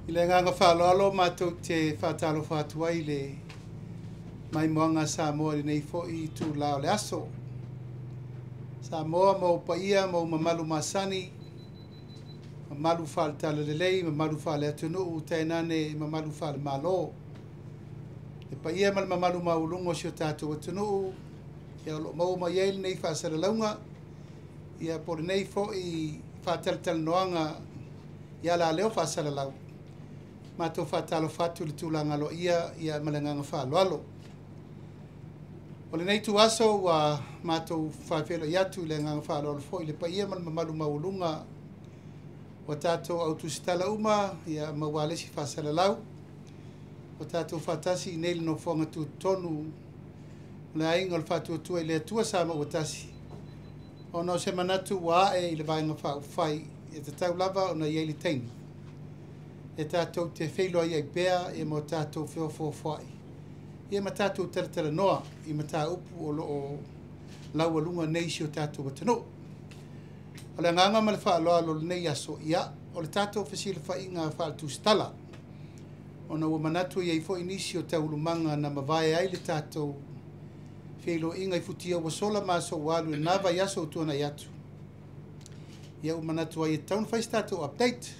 I le agaga faaaloalo matou te faatalofa atu ai i le maimoaga a Samoa i lenei foi itula o le aso. Samoa ma ou paia ma ou mamalu masani, mamalu faale-Talalelei, mamalu faale-atunuu, tainane mamalu faale-Malo. Le paia ma le mamalu maualuga o si o tatou atunuu, ia o lo o maua mai ai lenei faasalalauga, ia po o lenei foi faatalatalanoaga i alaleo faasalalau. Matou faatalofa atu i le tulaga aloaia ia ma le agaga faaaloalo. O lenei ituaso ua matou faafeiloai atu i le agaga faaaloalo foi i le paia ma le mamalu maualuga ua tatou au tusitala uma ia ma ualesi faasalalau. Ua tatou faatasi i nei le nofoaga tutotonu o le aiga o le Faatuatua i le Atua Samoa ua tasi, ona o se manatu ua ae i le Vaega Faaupufai e tatau lava ona i ai le taimi e tatou te feiloai ai pea ma o tatou feofoofoai ma tatou talatalanoa i mataupu o lo o laualuga nei i si o tatou atunuu. O le agaga ma le faaaloalo o lenei aso, ia, o le tatou fesilafaiga faaletusitala, ona ua manatu e i ai foi nisi o taualumaga na mavae ai le tatou feiloaiga i futia ua sola ma aso ua alu i lena vaiaso ua tuanai atu. Ia ua manatu ai e tatau ona fai se tatou update.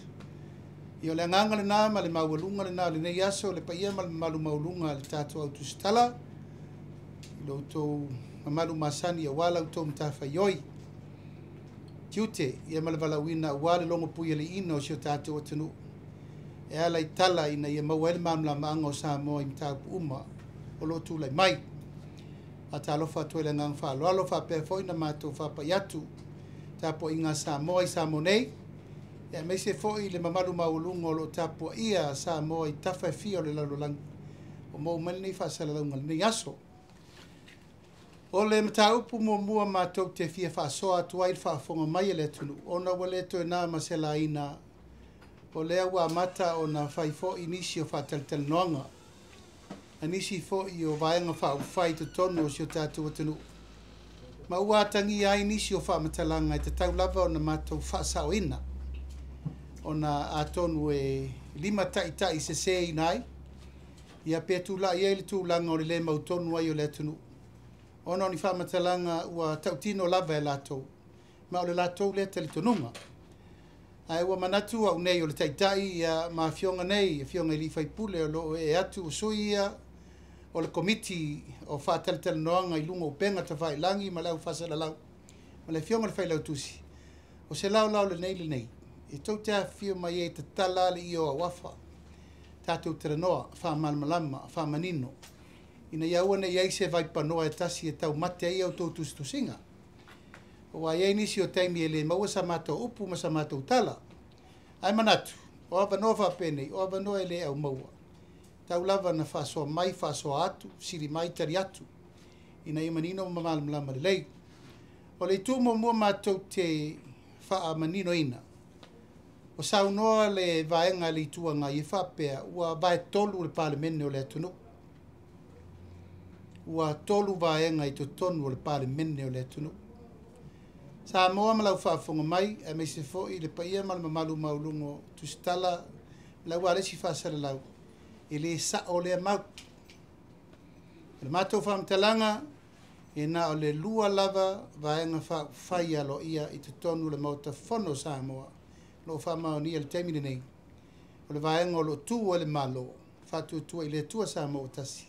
Ia o le agaga lena ma le maualuga lena o lenei aso, le paia ma le mamalu maualuga o le tatou au tusitala, i lo outou mamalu masani aua la outou matafaioi, tiute ia ma le valaauina aua le logopuialii o si o tatou atunuu e ala i tala ina ia maua ai le malamalamaaga o Samoa i mataupu uma o lo o tulai mai. Faatalofa atu ai i le agaga faaaloalo faapea foi ona matou faapai atu tapuaiga a Samoa i Samoa nei, aemaise foi le mamalu maualuga o lo o tapuaia Samoa i tafa e fia o le lalolagi o maua mai lenei faasalalauga i lenei aso. O le mataupu muamua matou te fia faasoa atu ai le faafofoga mai a le atunuu, ona ua le toe na ma se laina, o lea ua amata ona fai foi nisi o faatalatalanoaga a nisi foi o Vaega Faaupufai i totonu o si o tatou atunuu, ma ua atagia ai nisi o faamatalaga e tatau lava ona matou faasaoina, ona atonu e limataitaiseseina ai, ia pe tulai ai le tulaga o le le mautonu ai o le atunuu, ona o ni faamatalaga ua tautino lava e latou, ma o le latou lea talitonuga. Ae ua manatu au nei o le Taitai ia ma afioga nei, afioga i sui usufono o lo o ee atu, o sui ia o le Komiti o Faatalatalanoaga i luga o upega tafailagi ma le au faasalalau ma le afioga i le Failautusi, o se laolao lenei e tou te afifio mai ai e tatala alii o auafa, tatou talanoa faamalamalama, faamanino, ina ia aua ne i i ai se vaipanoa e tasi e taumate ai a outou tusitusiga. Aua e i ai nisi o taimi e le maua sa matou upu ma sa matou tala. Ae manatu, o avanoa faapenei, o avanoa e le aumaua. Tau lava na faasoa mai, faasoa atu, fesili mai, tali atu, ina ia manino ma malamalama lelei. O le itu muamua matou te faamaninoina, ua saunoa le vaega a le Itu Agai e faapea ua vaetolu le Palemene o le atunuu. Ua tolu vaega i totonu o le Palemene o le atunuu. Samoa ma lau faafofoga mai, aemaise foi le paia ma le mamalu maualuga o tusitala ma le aualesi faasalalau, e le sao lea mau. O le matou faamatalaga, e na o le lua lava Vaega Faaupufai aloaia i totonu o le Maota Fono o Samoa o lo o faamaonia i le taimi lenei, o le vaega o lo o tu ai le Malo, Faatuatua i le Atua Samoa ua tasi,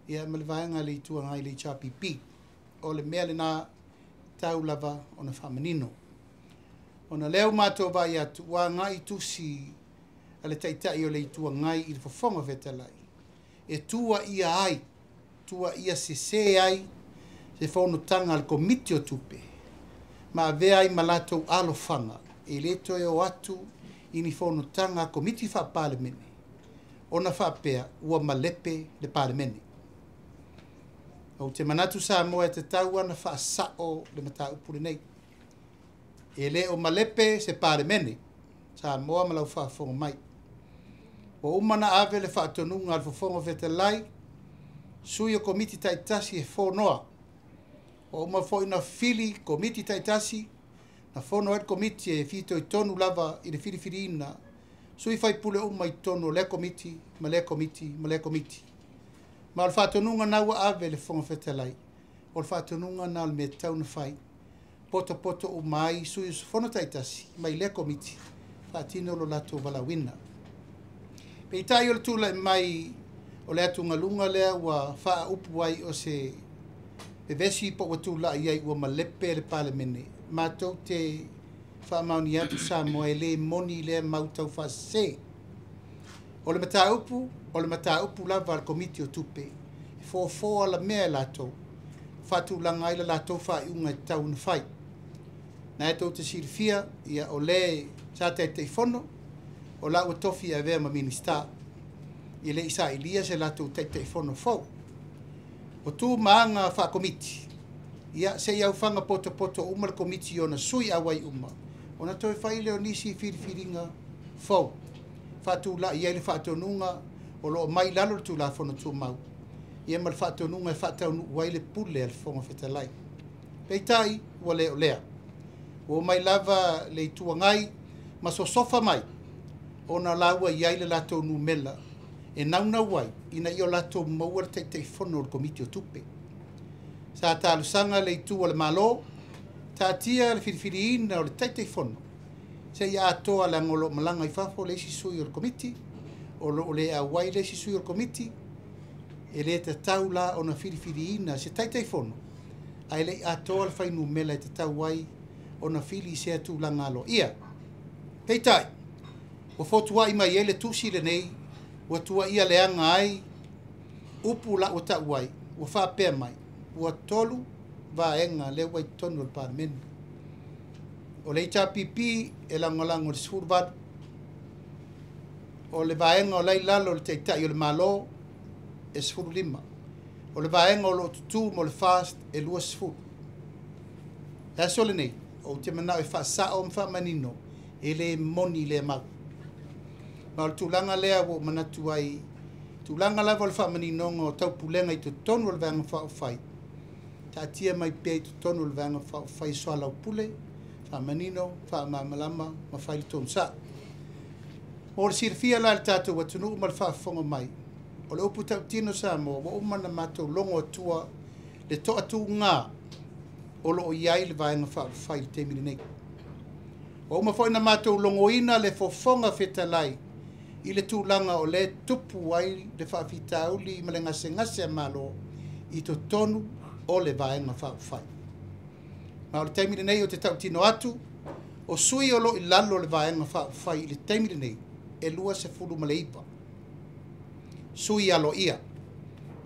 ia ma le vaega a le Itu Agai le HRPP. O le mea lena tau lava ona faamanino. Ona o lea ua matou vaai atu ua agai tusi a le Taitai o le Itu Agai i le Fofoga Fetalai e tuuaia ai, tuuaia sese ai se fonotaga a le Komiti o Tupe ma avea ai ma latou alofaga e le toe o atu i ni fonotaga a Komiti Faa-Palemene ona faapea ua malepe le Palemene. Ou te manatu Samoa e tatau ona faasao le mataupu lenei. E le o malepe se Palemene, Samoa ma lau faafofoga mai. Ua uma ona ave le faatonuga a le Fofoga Fetalai, sui o Komiti taitasi e fonoa. Ua uma foi ona fili Komiti taitasi, na fono ai le Komiti e fitoitonu lava i le filifiliina sui faipule uma i totonu o lea Komiti ma lea Komiti ma lea Komiti. Ma o le faatonuga lena ua ave i le Fofoga Fetalai, o le faatonuga lena o le mea e tatau ona fai, potopoto uma ai sui usufono taitasi mai lea Komiti, faatino lo latou valaauina. Peitai o le tulai mai o le atugaluga lea ua faaupu ai o se vevesi po ua tulai ai ua malepe le Palemene, matou te faamaonia atu Samoa e le moni lea mau taufaasese. O le mataupu, o le mataupu lava a le Komiti o Tupe, e fofo alamea e latou, faatulaga ai le latou faaiuga e tatau ona fai. Na e tou te silafia, ia, o le sa Taitaifono, o la ua tofi e avea ma Minisita, e le i sailia se latou Taitaifono fou. O tu ma aga faakomiti, ia, se i aufaga potopoto uma le Komiti i ona sui auai uma, ona toe fai lea o nisi filifiliga fou, faatulai ai le faatonuga o lo o mai i lalo le Tulafono Tumau, ia ma le faatonuga e faataunuu ai le pule a le Fofoga Fetalai. Peitai, ua le o lea. Ua omai lava le Itu Agai ma sosofa mai, ona la ua i ai le latou numela e naunau ai ina ia o latou maua le Taitaifono o le Komiti o Tupe. Sa talosaga le itu a le Malo, taatia le filifiliina o le Taitaifono seia atoa, leaga o lo o malaga i fafo le isi sui o le Komiti, o lo o le auai le isi sui o le Komiti, e le tatau la ona filifiliina se Taitaifono ae le i atoa le fuainumera e tatau ai ona fili i sea tulaga aloaia. Peitai, ua fotuai mai ai le tusi lenei, ua tuuaia leaga ai upu la ua tau ai, ua faapea mai, ua 3 vaega lea ua i totonu o le Palemene. O le HRPP e lagolago i le 18, o le vaega o la i lalo o le Taitai o le Malo e 15, o le vaega o lo o tutu mo le FAST e 20. Le aso lenei, ou te manao e faasao ma faamanino, e le moni lea mau. Ma o le tulaga lea ua ou manatu ai, tulaga lava o le faamaninoga o taupulega i totonu o le Vaega Faaupufai, taatia mai pea i totonu o le Vaega Faaupufai soalaupule, faamanino, faamalamalama ma fai le tonu sao. Mo le silafia la e le tatou atunuu ma le faafofoga mai, o le upu tautino Samoa, ua uma ona matou logo atua le toatuga o lo o i ai le Vaega Faaupufai i le taimi lenei. Ua uma foi ona matou logoina le Fofoga Fetalai i le tulaga o lea tupu ai le faafitauli ma le gasegase a Malo i totonu o le Vaega Faaupufai. Ma o le taimi lenei ou te tautino atu, o sui o lo o i lalo o le Vaega Faaupufai i le taimi lenei, e 29 sui aloaia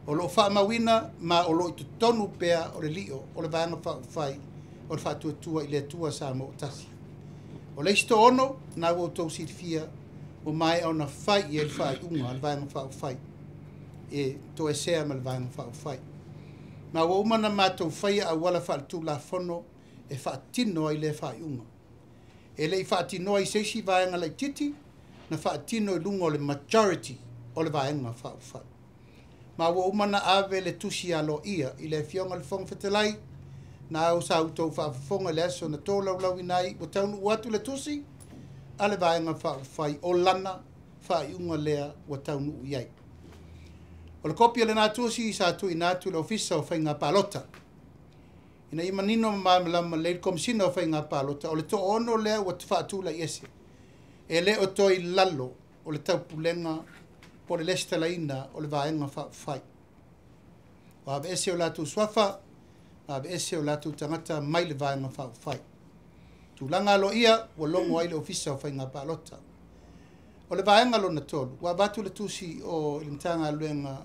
o lo o faamauina ma o lo o i totonu pea o le lio o le Vaega Faaupufai o le Faatuatua i le Atua Samoa ua tasi. O le isi 6, na ua outou silafia, ua maea ona fai i ai le faaiuga a le Vaega Faaupufai e toesea ma le Vaega Faaupufai. Ma ua uma ona matou faia auala faaletulafono e faatino ai lea faaiuga. E le i faatinoa i se isi vaega laitiiti, na faatino i luga o le majority o le Vaega Faaupufai. Ma ua uma ona ave le tusi aloaia i le Afioga i le Fofoga Fetalai, na au sa outou faafofoga i le aso na tolaulauina ai, ua taunuu atu le tusi a le Vaega Faaupufai o lana faaiuga lea ua taunuu i ai. O le kopi o lena tusi sa tuuina atu i le Ofisa o Faiga Palota, ina ia manino ma malamalama lelei le Komesina o Faiga Palota, o le 6 lea ua faatulai ese, e le o toe i lalo o le taupulega po o le lesitalaina o le Vaega Faaupufai. Ua aveese o latou suafa, aveese o latou tagata mai le Vaega Faaupufai. Tulaga aloaia ua logo ai le Ofisa o Faiga Palota. O le vaega lona 3, ua avatu le tusi o le Matagaluega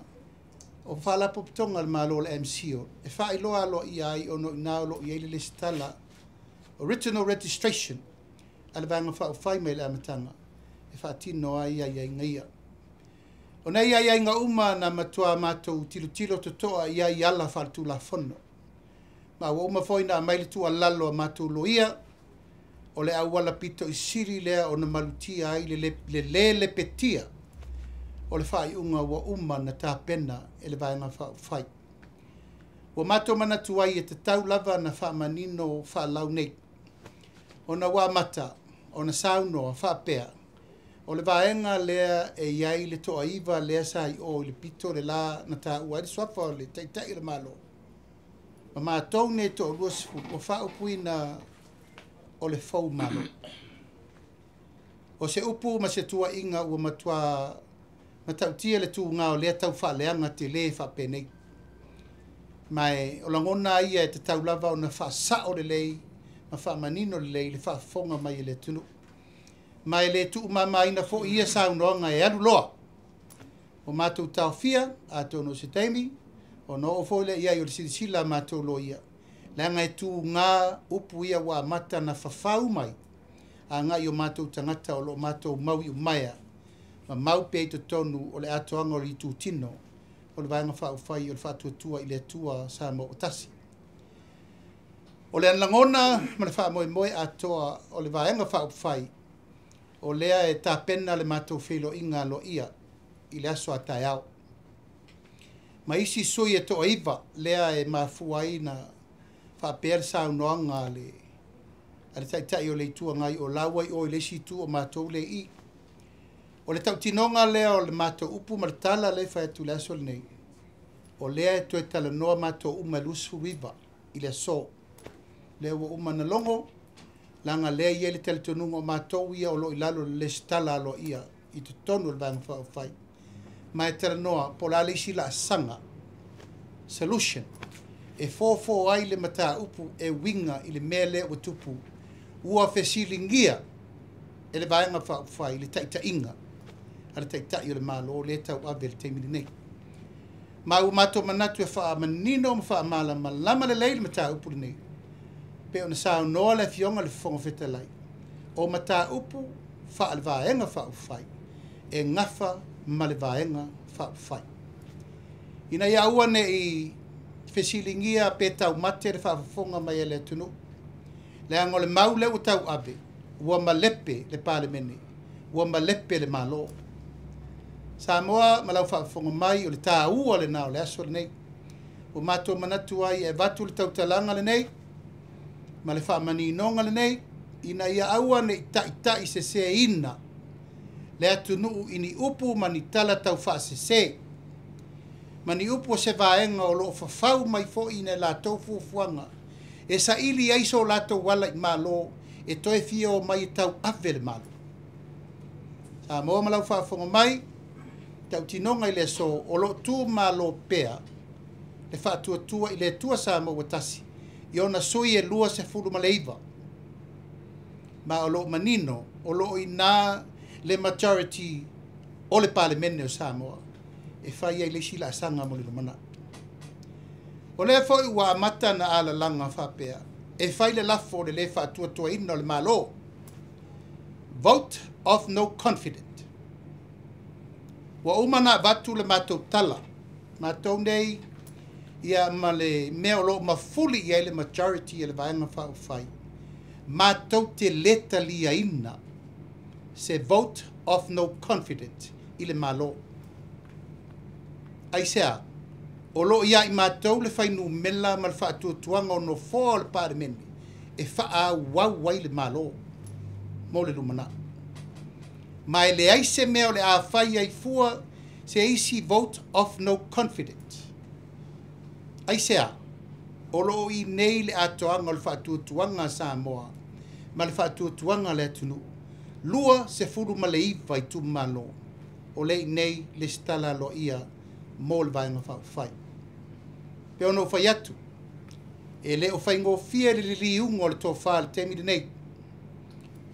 o Faalapotopotoga a le Malo o le MCIL e faailoa aloaia ai ona o i ina o lo o i ai le lesitala original registration a le Vaega Faaupufai mai le amataga e faatino ai aiaiga ia. O nei aiaiga uma na matua matou tilotilo totoa i ai ala faaletulafono. Ma ua uma foi ona aumai le tuualalo a matou loia, o le auala pito i sili lea ona malutia ai le lē lepetia o le faaiuga ua uma ona tapena e le Vaega Faaupufai. Ua matou manatu ai e tatau lava ona faamanino faalau nei, ona ua amata ona saunoa faapea, O le vaega lea e i ai le toaiva lea sa i o i le pito le la na taua ai le suafa o le Taitai o le Malo. Ma matou nei toa-20 ua faaupuina o le fou Malo. O se upu ma se tuuaiga ua matua matautia le tuga o lea tau faaleaga tele faapenei. Ma o lagona ia e tatau lava ona faasao lelei ma faamanino lelei le faafofoga mai e le atunuu. Ma e le tuumamaina foi ia saunoaga e alu loa. O matou taofia, atonu o se taimi, ona oo foi lea i ai o le silasila a matou loia, leaga e tuga upu ia ua amata ona fafau mai, agai i o matou tagata o lo o matou mau i umaea, ma mau pea i totonu o le atoaga o le itutino o le Vaega Faaupufai o le Faatuatua i le Atua Samoa ua Tasi. O le lagona ma le faamoemoe atoa o le Vaega Faaupufai, o lea e tapena le matou feiloaiga aloaia i le aso a taeao. Ma isi sui e toaiva lea e mafua ai na faapea le saunoaga a le Taitai o le Itu Agai o la ua i o i le isi itu o matou le i. O le tautinoga lea o le matou upu ma le tala lea e fai atu i le aso lenei, o lea e toe talanoa matou uma e 29 i le aso. Lea ua uma na logo, leaga lea e i ai le talitonuga o matou ia o lo o i lalo o le resitala aloaia i totonu o le Vaega Faaupufai. Ma e talanoa po o le a le isi laasaga, solution, e fofo ai le mataupu e uiga i le mea lea ua tupu. Ua fesiligia e le Vaega Faaupufai le taitaiga a le Taitai o le Malo lea e tauave i le taimi lenei. Ma ua matou manatu e faamanino ma faamalamalama lelei le mataupu lenei, pe ona saunoa le Afioga i le Fofoga Fetalai, o mataupu faale-Vaega Faaupufai e gafa ma le Vaega Faaupufai. Ina ia aua ne i fesiligia pe taumate le faafofoga mai a le atunuu, leaga o le mau lea ua tauave, ua malepe le Palemene, ua malepe le Malo. Samoa ma lau faafofoga mai, o le taua lena o le aso lenei. Ua matou manatu ai e avatu le tautalaga lenei ma le faamaninoga lenei, ina ia aua ne i taitai seseina le atunuu i ni upu ma ni tala tau faasese, ma ni upu o se vaega o lo o fafau mai foi i latou fuafuaga e saili ai so latou ala i Malo e toe fia o mai e tauave le Malo. Samoa ma lau faafofoga mai, tautinoga i le aso o lo o tumalo pea le faatuatua i le Atua Samoa ua tasi i ona sui e 29. Ma o lo o manino o lo o ina le majority o le Palemene o Samoa e fai ai le isi laasaga mo le lumanai. O lea foi ua amata na alalaga faapea e fai le lafo o le lē faatuatuaina o le Malo, vote of no confidence. Ua uma na avatu le matou tala, matou nei ia ma le mea o lo o mafuli i ai le majority o le Vaega Faaupufai, matou te le taliaina se vote of no confidence i le Malo. Aisea? O lo o ia i matou le fuainumera ma le faatuatuaga o nofoa o le Palemene e faaauau ai le Malo mo le lumanai. Ma e leai se mea o le a fai ai fua se isi vote of no confidence. Aisea? O lo o i nei le atoaga o le faatuatuaga a Samoa ma le faatuatuaga a le atunuu. 29 itumalo o lea i nei lesitala aloaia mo le Vaega Faaupufai. Pe ona ou fai atu, e le o faigofie le liliuga o le tofa i le taimi lenei.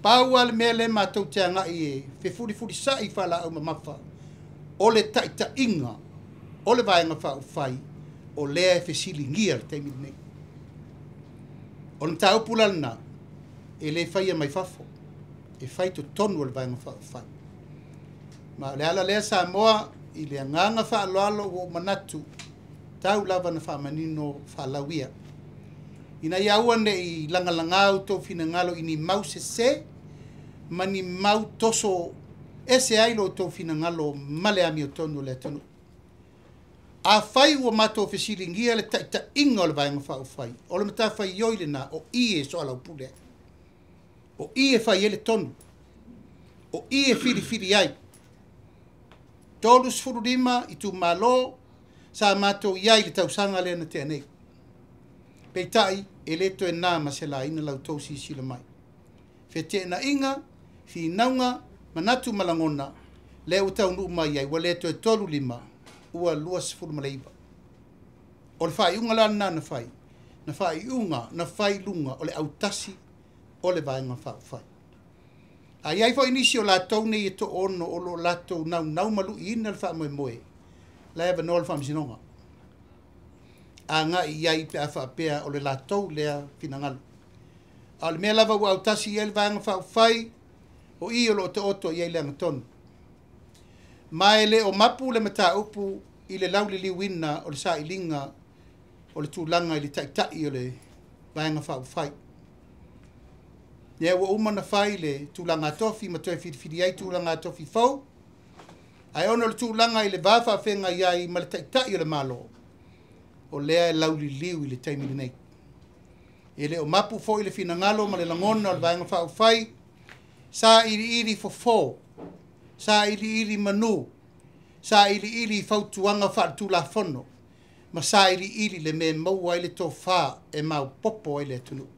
Pau lava le mea lea matou te agai e fefulifulisai faalaau mamafa, o le taitaiga o le Vaega Faaupufai o lea e fesiligia i le taimi lenei. O le mataupu la lena, e le faia mai fafo, e fai totonu o le Vaega Faaupufai. Ma o le ala lea Samoa, i le agaga faaaloalo ua ou manatu, tau lava na faamanino faalau ia. Ina ia aua ne i lagalaga outou finagalo i ni mau sese ma ni mau toso ese ai lo outou finagalo ma le amiotonu o le atunuu. Afai ua matou fesiligia le taitaiga o le Vaega Faaupufai, o le matafaioi lena o i e soalaupule ai, o i e fai ai le tonu. O i e filifili ai. 35 itumalo sa matou i ai i le tausaga lea na tea nei. Peitai, e le toe na ma se laina la outou silasila mai. Feteenaiga, finauga, manatu ma lagona, lea ua taunuu mai ai, ua le toe 35, ua 29. O le faaiuga la lena na fai, na faaiuga, na fai i luga o le autasi o le Vaega Faaupufai. A i ai foi nisi o latou nei e toaono o lo o latou naunau ma luiina le faamoemoe, la e avanoa le Faamasinoga. Agai i ai pe a faapea o le latou lea finagalo. A o le mea lava ua autasi i ai le Vaega Faaupufai, o i o lo o taoto i ai le agatonu. Ma e le o mapu le mataupu i le lauliliuina o le sailiga o le tulaga i le Taitai o le Vaega Faaupufai. Lea ua uma ona fai le tulaga tofi ma toe filifili ai tulaga tofi fou, ae ona o le tulaga i le va faafeagai ai ma le Taitai o le Malo, o lea e lauliliu i le taimi lenei. E le o mapu foi le finagalo ma le lagona o le Vaega Faaupufai, sailiili fofo, sailiili manu, sailiili fautuaga faaletulafono, ma sailiili le mea e maua ai le tofa e maopoopo ai le atunuu.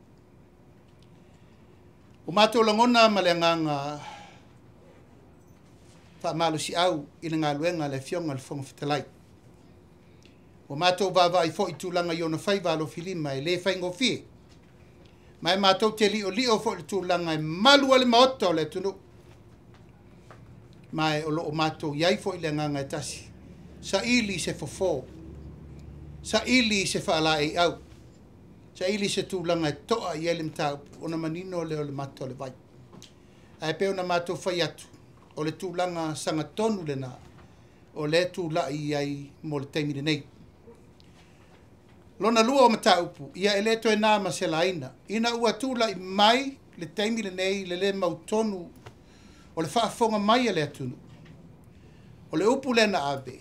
Ua matou lagona ma le agaga faamalosiau i le galuega a le Afioga i le Fofoga Fetalai. Ua matou vaavaai foi i tulaga i ona faiva alofilima e le faigofie. Ma e matou te liolio foi i le tulaga e malu ai le maota o le atunuu. Ma e o lo o matou i ai foi le agaga e tasi, saili se fofo, saili se faalaeiau, saili se tulaga e toa i ai le mataupu ona manino lea o le mata o le vai. Ae pei ona matou fai atu, o le tulaga sagatonu lena, o lea e tulai i ai mo le taimi lenei. Lona lua o mataupu, ia e le toe na ma se laina, ina ua tulai mai le taimi lenei le le mautonu o le faafofoga mai a le atunuu. O le upu lea na ave,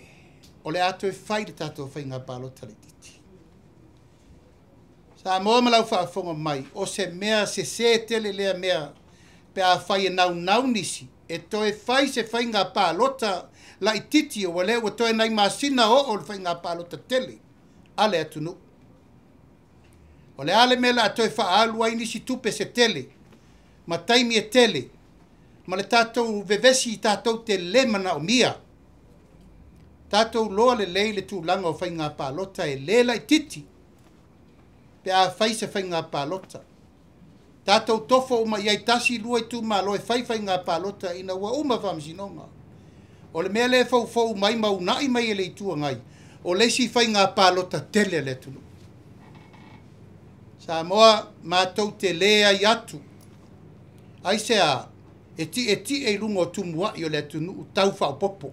o le a toe fai le tatou faiga palota laitiiti. Samoa ma lau faafofoga mai, o se mea sese tele lea mea pe a fai e naunau nisi e toe fai se faiga palota laitiiti ua lea ua toe nai masina oo le faiga palota tele a le atunuu. O le a le mea o le a toe faaalu ai nisi tupe se tele ma taimi e tele ma le tatou vevesi tatou te le manaomia. Tatou loa lelei le tulaga o faiga palota e le laitiiti pe a fai se faiga palota. Tatou tofo uma i ai tasi lua itumalo e fai faiga palota ina ua uma faamasinoga. O le mea lea e foufou mai ma uunai mai e le Itu Agai, o le isi faiga palota tele a le atunuu. Samoa, matou te leai atu. Aisea? E tietie i luga o tumuai o le atunuu tau faaopoopo.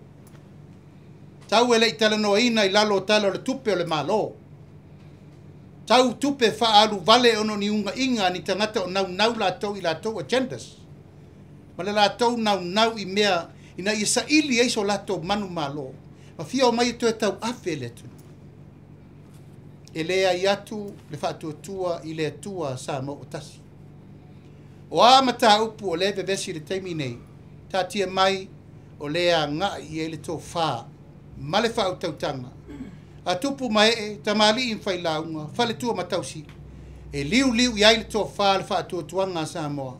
Tau e le i talanoaina i lalo o Tala o le Tupe o le Malo. Tau tupe faaalu vale ona o ni ugaiga a ni tagata o naunau latou i latou agendas. Ma le latou naunau i mea ina ia saili ai so latou manumalo ma fia omai e toe tauave le atunuu. E leai atu le faatuatua i le Atua Samoa ua tasi. O a mataupu o lea e vevesi i le taimi nei, taatia mai o lea e agai i ai le tofa ma le faautautaga a tupu ma ee, tamalii ma failauga, faletua ma tausi, e liuliu i ai le tofa le faatuatuaga a Samoa,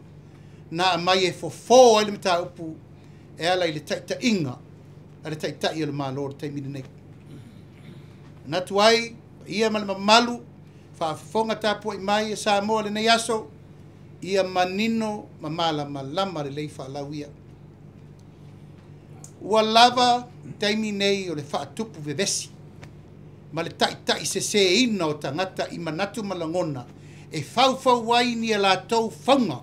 na aumai e fofo ai le mataupu e ala i le taitaiga a le Taitai o le Malo i le taimi lenei. Manatu ai, paia ma le mamalu, faafofoga tapuai mai e Samoa i lenei aso, ia manino ma malamalama lelei faalau ia. Ua lava taimi nei o le faatupu vevesi ma le taitai seseina o tagata i manatu ma lagona e faufau ai ni a latou fauga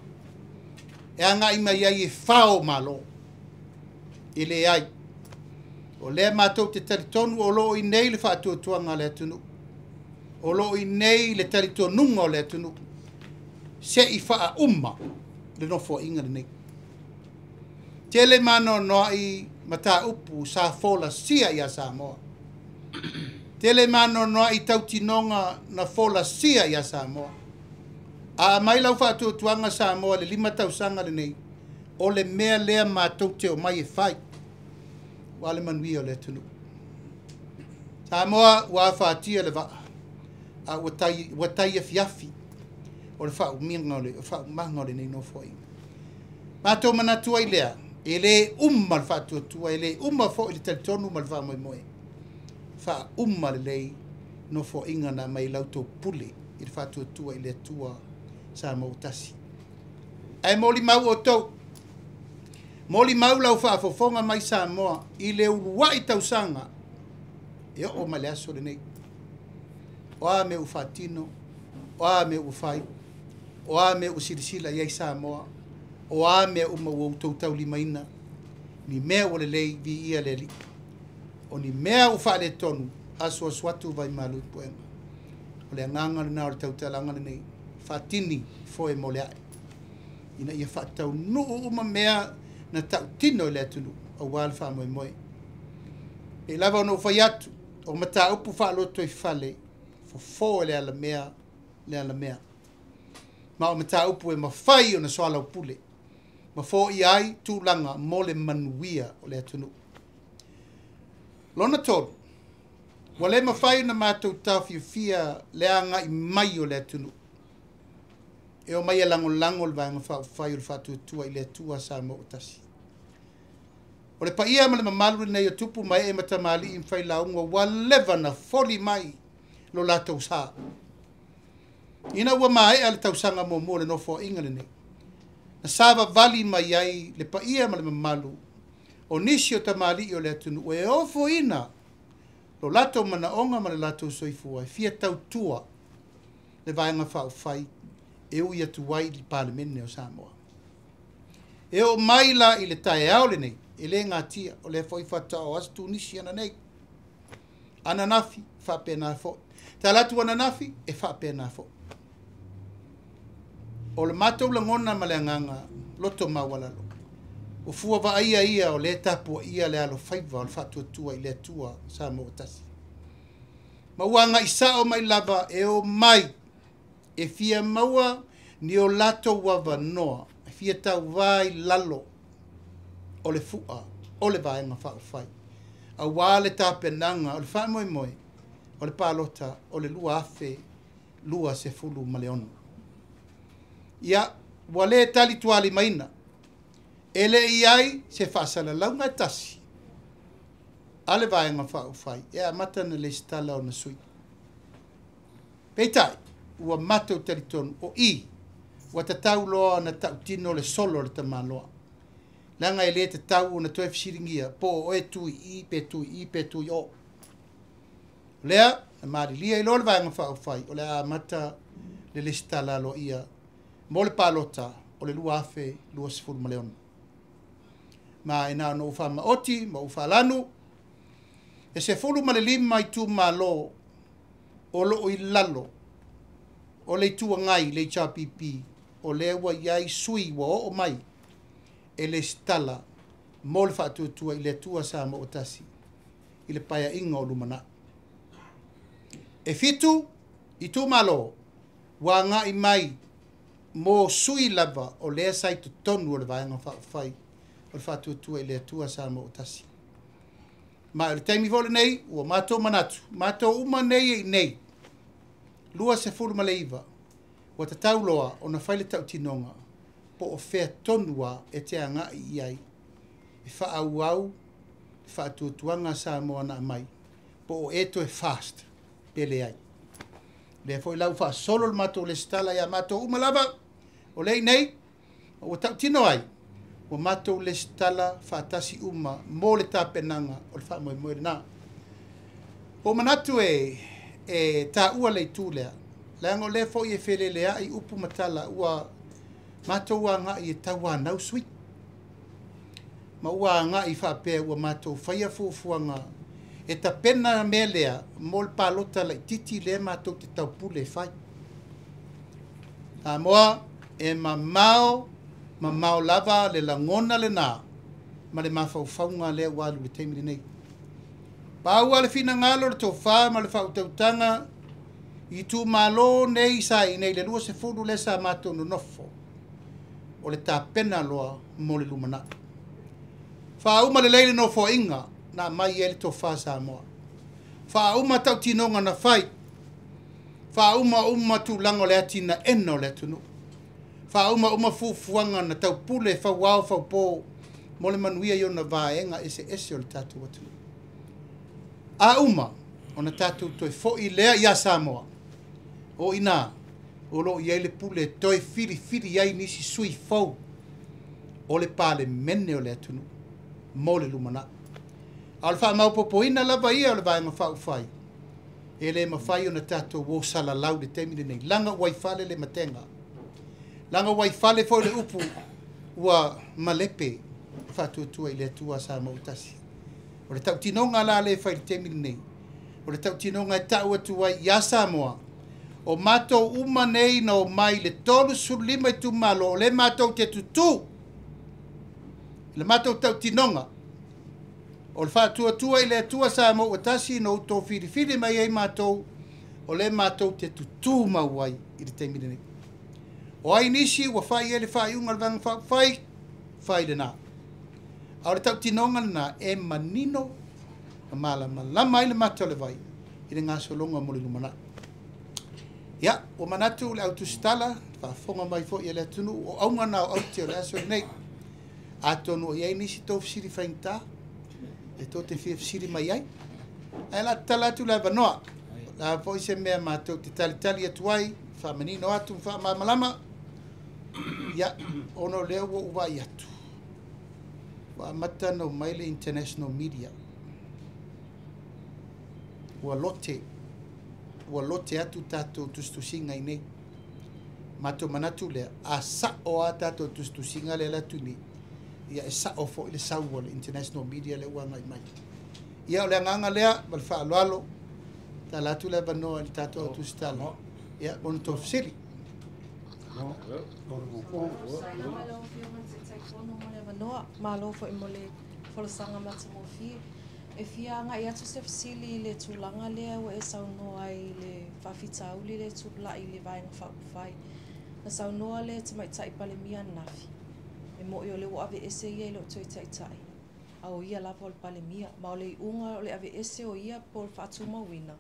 e agai mai ai e fao malo. E leai. O lea matou te talitonu o lo o i inei le faatuatuaga a le atunuu. O lo o i inei le talitonuga o le atunuu. Se i faauma le nofoaiga lenei. Tele maanoanoai mataupu sa folasia ia Samoa. Tele maanoanoai tautinoga na folasia ia Samoa. A aumai lau faatuatuaga Samoa i le 5 tausaga lenei, O le mea lea matou te omai e fai, aua le manuia o le atunuu. Samoa ua afatia le vaa, a ua tai afiafi o le faaumiga o le faaumaga o lenei nofoaiga. Matou manatu ai lea, e le uma le faatuatua, e le uma foi le talitonu ma le faamoemoe, faauma lelei nofoaiga na aumai i la outou pule i le faatuatua i le Atua Samoa ua tasi. Ae molimau outou, molimau lau faafofoga mai Samoa i le uluai tausaga e oo mai le aso lenei. O a mea ua faatino, o a mea ua fai, o a mea ua silasila i ai Samoa, o a mea uma ua outou taulimaina, ni mea ua lelei, viia le Alii. O ni mea ua faaletonu, asuasu atu vaimalu i puega. O le agaga lena o le tautalaga lenei, faatini foe mo le ae, ina ia faataunuu uma mea na tautino i le atunuu aua le faamoemoe. E lava ona ou fai atu, o mataupu faalotoifale, fofo e le alamea le alamea. Ma o mataupu e mafai ona soalaupule, ma foia ai tulaga mo le manuia o le atunuu. Lona tolu, ua le mafai ona matou taofiofia le agai mai o le atunuu e omai e lagolago le Vaega Faaupufai o le Faatuatua i le Atua Samoa ua tasi. O le paia ma le mamalu lenei o tupu ma ee ma tamalii ma failauga ua leva ona foli mai lo latou sa. Ina ua maea le tausaga muamua o le nofoaiga lenei, na savavali mai ai le paia ma le mamalu o nisi o tamalii o le atunuu e ofoina lo latou manaoga ma le latou soifua e fia tautua le Vaega Faaupufai e ui atu ai i le Palemene o Samoa. E oo mai la i le taeao lenei, e le gatia, o lea foi faatoa o aso Tunisi ananei, ananafi faapena foi, talaatu ananafi e faapena foi. O le matou lagona ma le agaga loto maualalo, o fua vaaia ia o lea e tapuaia le alofaiva o le faatuatua i le Atua Samoa ua tasi. Ma ua agai sao mai lava e omai e fia maua ni o latou avanoa, e fia tauvā i lalo o le fua o le Vaega Faaupufai, aua le tapenaga o le faamoemoe o le palota o le 2026. Ia, ua le talitualimaina, e le i ai se faasalalauga e tasi a le Vaega Faaupufai e amata ona lesitala ona sui. Peitai, ua matou talitonu o i, ua tatau loa ona tautino le solo a le tamaloa, leaga e le tatau ona toe fesiligia po o oe tu i i pe tu i i pe tu i o. O lea, na malilie ai loa le Vaega Faaupufai o le a amata le lesitala aloaia mo le palota o le 2026. Ma e na ona ou faamaoti ma ou faalanu, e 15 itumalo o loo i lalo o le Itu Agai, le HRPP, o lea ua i ai sui ua oo mai e lesitala mo le faatuatua i le Atua Samoa ua tasi i le paeaiga o lumanai. E 7 itumalo ua agai mai mo sui lava o lea sa i totonu o le Vaega Faaupufai o le Faatuatua i le Atua Samoa ua tasi. Ma o le taimi foi lenei ua matou manatu, matou uma nei e i nei, 29, ua tatau loa ona fai le tautinoga po o fea tonu lava e te agai i ai e faaauau le faatuatuaga a Samoa na aumai, po o e toe fast pe leai. O lea foi la ua faasolo le matou lesitala ia matou uma lava, o lea e i inei, ua tautino ai, ua matou lesitala faatasi uma mo le tapenaga o le faamoemoe lena. Ua ou manatu e taua le itu lea, leaga o lea foi e feleleai upu ma tala, ua matou agai e tauanau sui, ma ua agai faapea ua matou faia fuafuaga e tapena mea lea mo le palota laitiiti lea matou te taupule e fai. Samoa, e mamao, mamao lava le lagona lena ma le mafaufauga lea ua alu i le taimi lenei. Pau lava le finagalo, le tofa ma le faautautaga i itumalo nei sa i inei, le 20 lea sa matou nonofo. O le tapena loa mo le lumanai. Faauma lelei le nofoaiga na aumai ai le tofa Samoa. Faauma tautinoga na fai. Faauma uma tulaga o le atinaeina o le atunuu. Faauma uma fuafuaga na taupule fauao faupo mo le manuia i ona vaega eseese o le tatou atunuu. A uma ona tatou toe foi lea ia Samoa, o i ina o lo o i ai le pule e toe filifili ai nisi sui fou o le Palemene o le atunuu mo le lumanai. A o le faamaopoopoina lava ia o le Vaega Faaupufai, e le mafai ona tatou o salalau i le taimi lenei, leaga ua i fale le matega, leaga ua i fale foi le upu ua malepe le faatuatua i le Atua Samoa ua tasi. O le tautinoga la lea e fai i le taimi lenei, o le tautinoga e tau atu ai ia Samoa, o matou uma nei na omai i le 35 itumalo, o lea matou te tutū i le matou tautinoga, o le faatuatua i le Atua Samoa ua tasi na outou filifili mai ai matou, o lea matou te tutū mau ai i le taimi lenei. O ai nisi ua fai ai le faaiuga a le Vaega Faaupufai, fai lena. A o le tautinoga lena e manino ma malamalama ai le mata o le vai i le gasologa mo le lumanai. Ia, ua manatu le au tusitala, faafofoga mai foi e le atunuu, o auga na o aute o le aso lenei. Atonu o i ai nisi tou fesili faigata e tou te fia fesili mai ai. Ae o le a tatala atu le avanoa. O le a foi se mea matou te talitali atu ai, faamanino atu ma faamalamalama. Ia, ona o lea ua ou vaai atu, ua amata ona omai le international media. Ua lote, ua lote atu tatou tusitusiga i inei. Matou manatu lea, a sao lava tatou tusitusiga lea e alu atu nei, ia e sao foi le sau a le international media lea ua agai mai. Ia o le agaga lea ma le faaaloalo, tala atu le avanoa i le tatou au tusitala, ia mo ni tou fesili. Lau Afioga i le Taitaifono mo le avanoa, malo foi mo le folasaga matagofie. E fia agai atu se fesili i le tulaga lea ua e saunoa ai i le faafitauli lea e tulai i le Vaega Faaupufai. Na saunoa le Tamaitai Palemia ananafi, e moni o lea ua aveese ia e le o toe taitai, a o ia lava o le Palemia, ma o le iuga o le aveese o ia po o le faatumauina,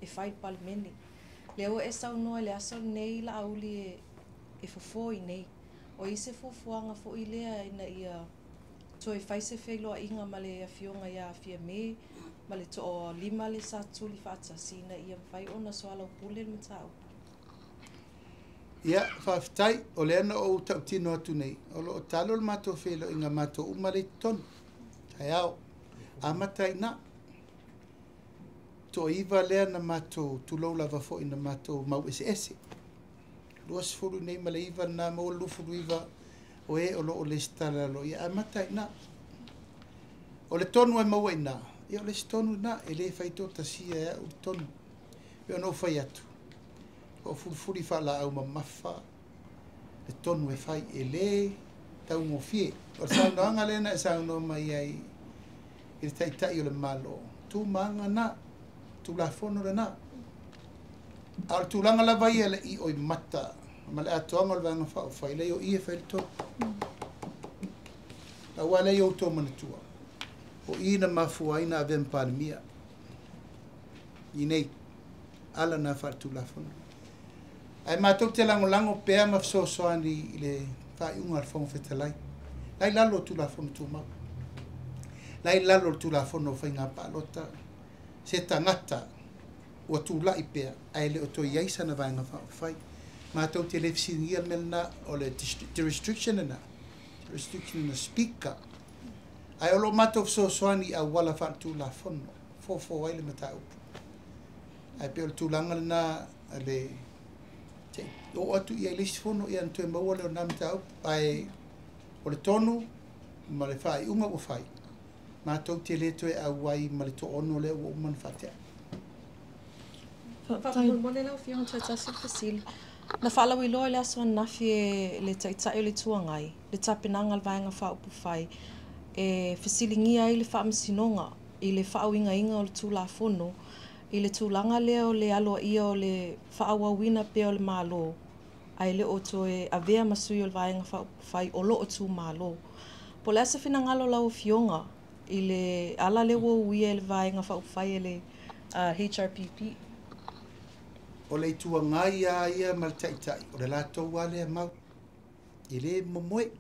e fai i le Palemene. Lea ua e saunoa i le aso lenei Laauli e fofo i inei. O i ai se fuafuaga foi lea ina ia toe fai se feiloaiga ma le Afioga ia Fiame ma le toalima le sa tuli faatasi ina ia mafai ona soalaupule le mataupu? Ia, faafetai. O lea na ou tautino atu nei, o lo o talo le matou feiloaiga matou uma lea i totonu. Taeao. Amata ai i ina. Toaiva lea na matou tulou lava foi na matou mau eseese. 20 nei ma le 9 lena maua le 29 o e o lo o lesitala loa. Ia amata ai i ina. O le tonu e maua i ina, ia o le isi tonu lena, e le fai toatasia e au le tonu. E pei ona ou fai atu, o fulifuli faalaau mamafa le tonu e fai, e le taugofie. O le saunoaga lea na e saunoa mai ai i le Taitai o le Malo, tumaga na, tulafono lena. A o le tulaga lava ia le i oi mata ma le atoaga o le Vaega Faaupufai, leai o i e fai le tonu. Aua lea i outou manatua, o i na mafua ai na avea ma Palemia i nei ala na faaletulafono. Ae matou te lagolago pea ma fesoasoani i le faaiuga a le Fofoga Fetalai. La i lalo o Tulafono Tumau. La i lalo o le Tulafono o Faiga Palota, se tagata ua tulai pea ae le o toe i ai sana Vaega Faaupufai. Matou te le fesiligia le mea lena, o le restriction lena, restriction na Speaker. Ae o lo o matou fesoasoani i auala faaletulafono, fofo ai le mataupu. Ae pei o le tulaga lena le se i oo atu i ai le isi fono ia ona toe maua lea o lena mataupu. Ae o le tonu ma le faaiuga ua fai, matou te le toe auai ma le toaono lea ua uma ona faatea. Faamolemole lau Afioga toe tasi le fesili. Na faalauiloa i le aso ananafi e le Taitai o le Itu Agai le tapenaga a le Vaega Faaupufai e fesiligia ai le Faamasinoga i le faauigaina o le Tulafono i le tulaga lea o le aloaia o le faaauauina pea o le Malo Ae le o toe avea ma sui o le Vaega Faaupufai o lo o tumalo. Po o le a se finagalo o lau Afioga i le ala lea ua uia e le Vaega Faaupufai e le HRPP? O le Itu Agai lava ia ma le Taitai, o le latou lava lea mau. E le momoe.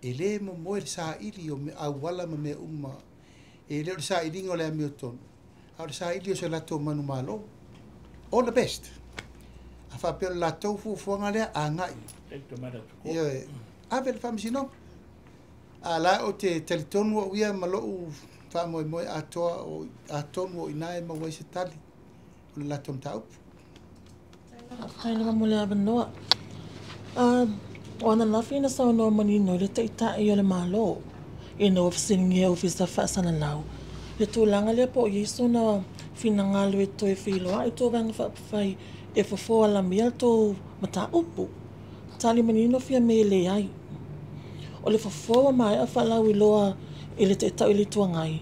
E le momoe le saili o auala ma mea uma. E le o le sailiga o le amiotonu, a o le saili o se latou manumalo. All the best. A faapea o le latou fuafuaga lea, agai. Ioe, ave i le faamasinoga. A la ou te talitonu au ia ma lou faamoemoe atoa, atonu o i ina e maua ai se tali o le latou mataupu. Faafetai lava mo le avanoa. O ananafi na saunoa manino i le Taitai o le Malo ina ua fesiligia e Ofisa Faasalalau le tulaga lea po o i ai sona finagalo e toe feiloai tou Vaega Faaupufai e fofo alamia le tou mataupu. Tali manino Fiame e leai. O le fofo ua maea faalauiloa i le Taitai o le Itu Agai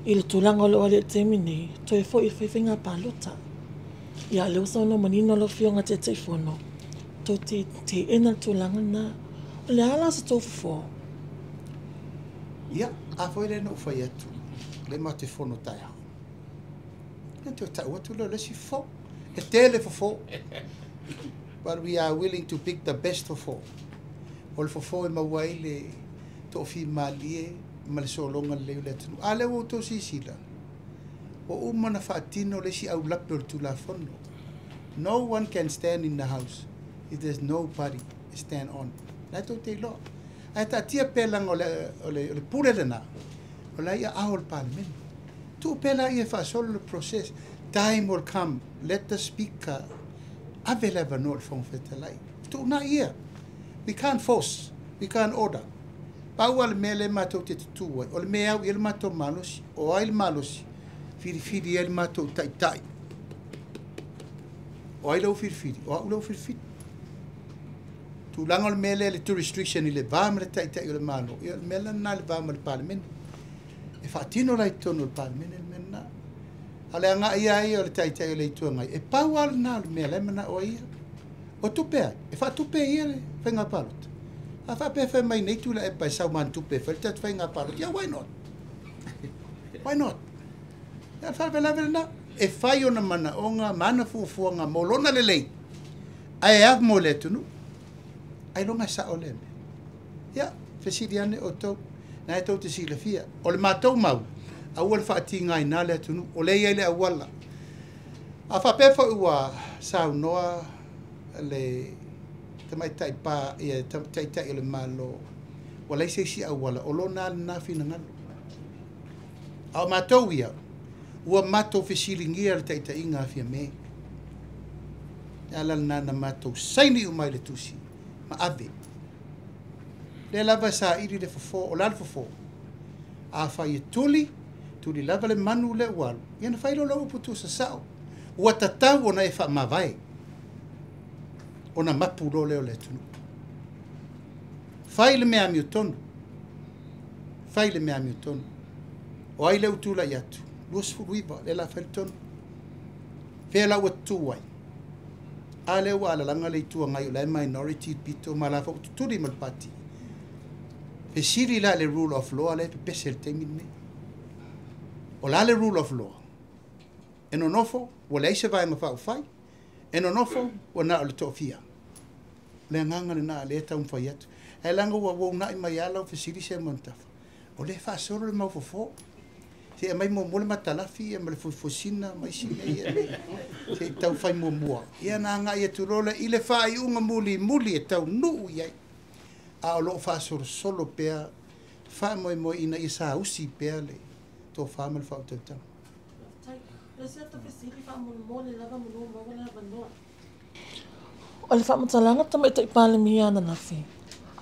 i le tulaga o lo o alu i le taimi nei, toe foi e fai faiga palota. Ia, o lea ua saunoa manino lau Afioga i le Taitaifono, tou te teena le tulaga lena. O le a la sa tou fofo? Ia, a foi lea na ou fai atu, lea matou te fono taeao. Ia toe tau atu lea o le isi fofo. E tele fofo. But we are willing to pick the best fofo. O le fofo e maua ai le toafimalie ma le sologa lelei o le atunuu. A lea ua outou silasila, ua uma ona faatino le isi aulape o le Tulafono. No one can stand in the house if there's no party to stand on. La e tou te iloa. Ae taatia pea leaga o le, o le, o le pule lena, o la e i aao o le Palemene. Tuu pea laia e faasolo le process. Time will come. Let the speaker ave le avanoa i le Fofoga Fetalai. Fetuunai ia. We can't force. We can't order. Pau lava le mea lea matou te tutū ai, o le mea e au i ai le matou malosi. O ai le malosi? Filifili ai le matou taitai. O ai lea ua filifili? O au lea ua filifili. Tulaga o le mea lea le jurisdiction i le va ma le Taitai o le Malo, ia o le mea la lena i le va ma le Palemene. E faatino la i totonu o le Palemene le mea lena. A o le agai lava ia o le Taitai o le Itu Agai, e pau lava lena o le mea la e manao ai ia. O tupe ai? E faatupe e ia le faiga palota. A faapea fai mai nei Tuilaepa e sau ma ana tupe e fai le tatou faiga palota, ia why not? Why not? Ia o le faalavelave lena. E fai ona manaoga ma ana fuafuaga mo lona lelei, ae a mo le atunuu? Ailoga e sao lea mea. Ia, fesili ane outou, na e tou te silafia. O le matou mau, aua le faatigaina le atunuu, o lea e i ai le auala. A faapea foi ua saunoa le tamaitai pa, ia, Taitai o le Malo, ua leai se isi auala, o lona lava lena finagalo. A o matou ia, ua matou fesiligia le taitaiga a Fiame. Le ala lena na matou saini uma ai le tusi ma ave. Lea lava e saili le fofo, o le a le fofo? Afai e tuli, tuli lava le manu lea ua alu, ia ona fai lea o lau upu tuusasao. Ua tatau ona e faamavae, ona mapu loa lea o le atunuu. Fai le mea amiotonu, fai le mea amiotonu. O ai lea ua tulai atu? 29, lea o le a fai le tonu. Fea la ua tutu ai? A lea ua alalaga le Itu Agai o la e minority le pito ma la foi ua tutuli ma le pati. Fesili la i le rule of law lea e pepese i le taimi lenei. O le a le rule of law? E nonofo, ua leai se Vaega Faaupufai. E nonofo, ua na o le toafia. O le agaga lena lea e taumafai atu. Ae leaga ua uunai mai lava lau fesili Seumanutafa, o lea e faasolo le mau fofo. Se i aumai muamua le matalafi ia ma le fusifuasina ma isi mea ia. Se i tau fai muamua. Ia ona agai atu loa lea i le faaiuga mulimuli e taunuu i ai. A o lo o faasolosolo pea faamoemoe ina ia sausi pea le tofa ma le faautautaga. Faafetai. O le isi ata fesili faamolemole lava manu ua maua le avanoa. O le faamatalaga Tamaitai Palemia ananafi,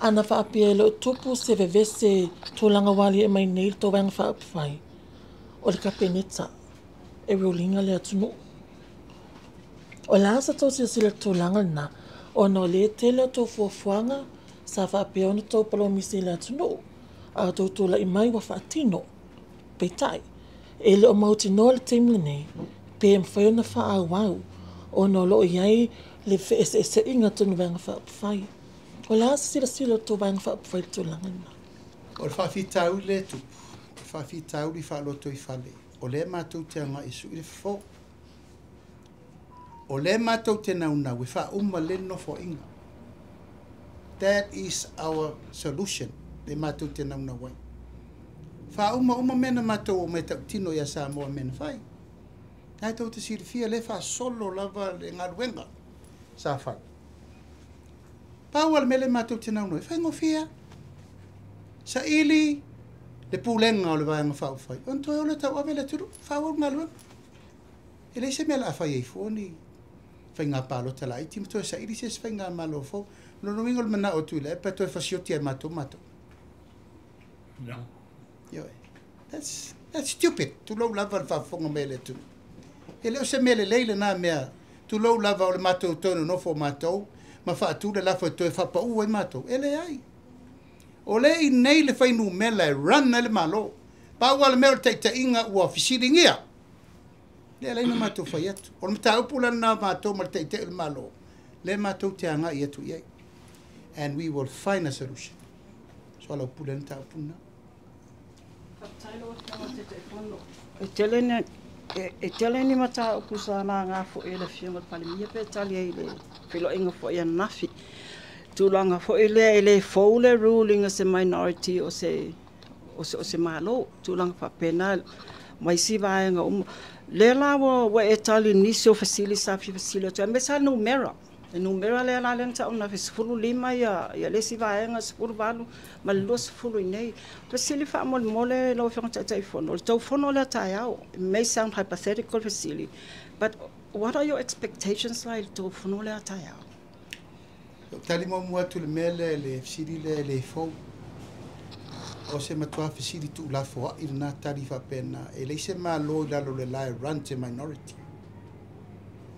ana faapea e le o tupu se vevese tulaga ua aliae mai nei i le tou Vaega Faaupufai, o le Kapeneta e ruling le atunuu. O le a sa tou silasila i le tulaga lena, ona o lea e tele a outou fuafuaga sa faapea ona tou polomisi i le atunuu, a outou tulai mai ua faatino. Peitai, e le o mautinoa le taimi lenei pe mafai ona faaauau ona o lo o i ai le feeseeseaiga tonu Vaega Faaupufai. O le a se silasila o le tou Vaega Faaupufai i le tulaga lena? O le faafitauli lea e tupu, o le faafitauli faalotoifale, o lea matou te agai e sui le fofo. O lea matou te naunau e faauma le nofoaiga. That is our solution, le matou te naunau ai. Faauma uma mea na matou o mea tautino ia Samoa mea na fai. Na tou te silafia le faasolo lava le galuega sa fai. Pau o le mea le matou te naunau ai, faigofie lava. Saili le pulega o le Vaega Faaupufai, ona toe o lea tauave le atunuu, faaauau le galuega. E leai se mea o le a fai ai fua ni faiga palota laiti ma toe saili se isi faigamalo fou. O lona uiga o le manao o Tuilaepa e toe fasioti ai matou matou. Ioe. That's stupid. Tulou lava le faafofoga mai a le atunuu. E le o se mea lelei lena mea. Tulou lava o le matou toe nonofo o matou ma faatu le lafo e toe faapau ai matou. E leai. O le i nei le fuainumera e run ai le Malo. Pau lava le mea o le taitaiga ua fesiligia. Lea la na matou fai atu. O le mataupu la lena matou ma le taitai o le Malo, lea matou te agai atu i ai. And we will find a solution. So lau pule le mataupu lena. Faafetai lau Afioga i le Taitaifono. E tele ni mataupu sa laga foi e le Afioga i le Palemia pe tali ai i le feiloaiga foi ananafi. Tulaga foi lea e le fou le ruling as a minority o se Malo, tulaga faapena ma isi vaega uma. Lea la ua e tali nisi o fesili sa fia fesili atu ai, aemaise lava numera. Le numera lea la lea na tau na 15 ia le isi vaega 18 ma le 20 i nei. Fesili faamolemole lau Afioga Taitaifono, o le tou fono lea taeao, it may sound hypothetical fesili, but what are your expectations la i le tou fono lea taeao? O tali muamua atu le mea lea le fesili lea e le fou. O se matua fesili tuulafoai lena tali faapena. E leai se Malo i lalo o le la e run se minority.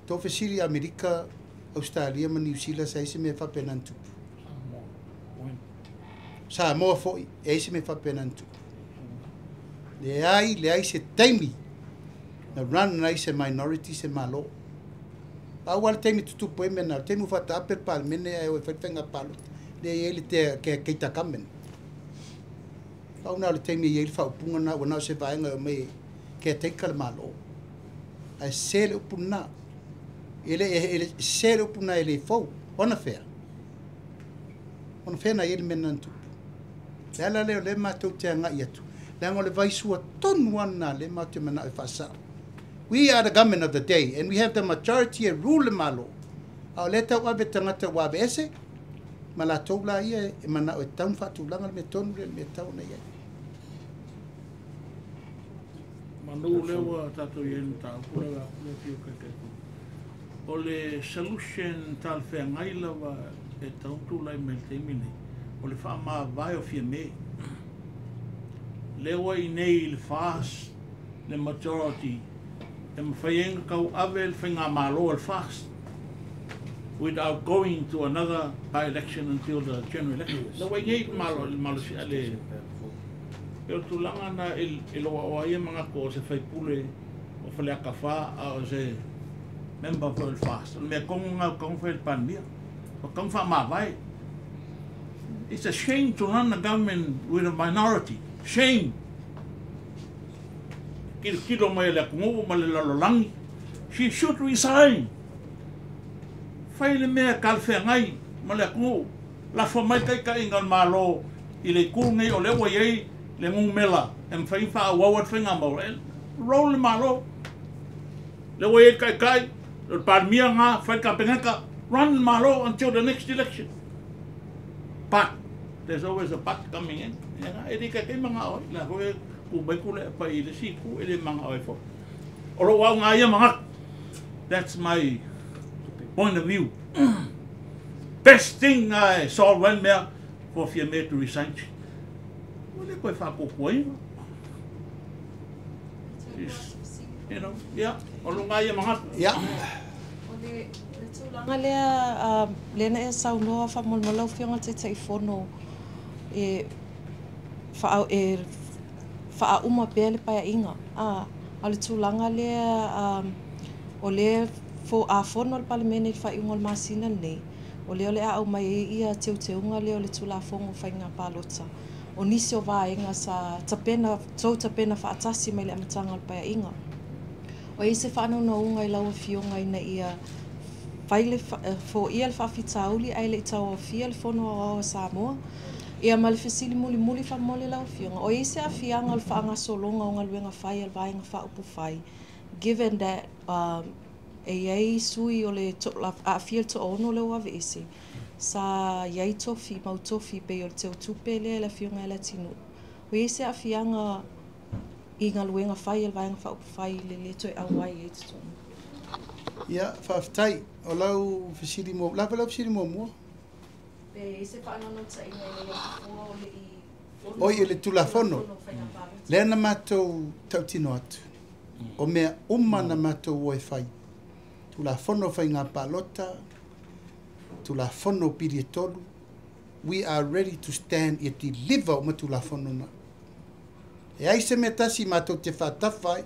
Tou fesili Amerika, Australia ma Niu Sila sa ai se mea faapena na tupu. Samoa foi, e ai se mea faapena na tupu. Leai, leai se taimi na run ai se minority se Malo. Pau lava le taimi tutupu ai mea na, o le taimi ua faataape le Palemene ae o e fai le faiga palota. Lea e i ai le caretaker government. Pau na o le taimi e i ai le faaupuga na ua na o se vaega e omai e caretaker le Malo. Ae se le upu lena. E le, e, le, se le upu lena e le fou. Ona fea. Ona fea na i ai le mea na tupu. Le ala lea o lea matou te agai atu. Leaga o le vaisua tonu ana le matou te manao e faasao. We are the government of the day and we have the majority e rule le Malo. A o lea tau ave tagata ua ave ese, ma latou la ia e manao e tatau ona faatulaga le mea tonu lea le mea e tatau ona i ai. Manu lea ua tatou i ai le mataupu lea le afio Taitaifono. O le solution talafeagai lava e tatau tulai mai le taimi nei, o le faamavae o Fiame. Lea ua i nei i le FAST le majority e mafai ai ona tau ave le faigamalo a le FAST without going to another by-election until the general election. Lea ua i nei le malo le malosi le e o le tulaga na e loa o ai e manatu o se faipule o Faleata 4 a o se member foi o le FAST. O le mea tonu na o tau fai le Palemia. O tau faamavae. It's a shame to run a government with a minority. Shame. Kilo kilo mai le atunuu ma le lalolagi. She should resign. Fai le mea talafeagai ma le atunuu. Lafo mai taitaiga o le Malo i le itu nei o lea ua i ai le numera e mafai ona faaauau ai le faigamalo. E roll le Malo. Lea ua i ai le taitai, o le Palemia na fai le Kapeneta, run le Malo until the next election. But there's always a but coming in. E le taitai manao ai. La foi ku mai ku le pa i le si ku e le manao ai fo. O lo au ngā ia manatu. That's my point of view. Best thing I solve one mea for Fiame to resign. Ua le koe whakoko Yeah, o lo ngā ia manatu. O le tulaga lea lea na e saunoa faamolemole lau Afioga i le Taitaifono e e faauma pea le paeaiga a o le tulaga lea o lea Fo a fono le Palemene i le faaiuga o le masina lenei, o lea o le a aumai ai ia teuteuga lea o le Tulafono o Faiga Palota, o nisi o vaega sa tapena, tou tapena faatasi mai le amataga o le Paeaiga. O i ai se faanaunauga i lau Afioga ina ia fai le foia le faafitauli ae le i tauaofia le Fono Aoao a Samoa? Ia ma le fesili mulimuli faamolemole lau Afioga, o i ai se aafiaga o le faagasologa o galuega fai a le Vaega Faaupufai, given that e i ai sui o le aafia i le toaono lea ua aveese, sa i ai tofi, mau tofi pei o le teutupe lea i le Afioga ia Leatinuu? O i ai se aafiaga i galuega fai a le Vaega Faaupufai i le lē toe auai ai i totonu? Ia, faafetai. O lau fesili muamua, lava lau fesili muamua. Pe i ai se faanaunautaiga ina ia fofoa o le i Oi, i le Tulafono. Lea na matou tautino atu. O mea uma na matou o e fai. Tulafono o Faiga Palota, Tulafono o Pili e Tolu, we are ready to stand ia deliver uma Tulafono na. E ai se mea tasi matou te faatafa ai,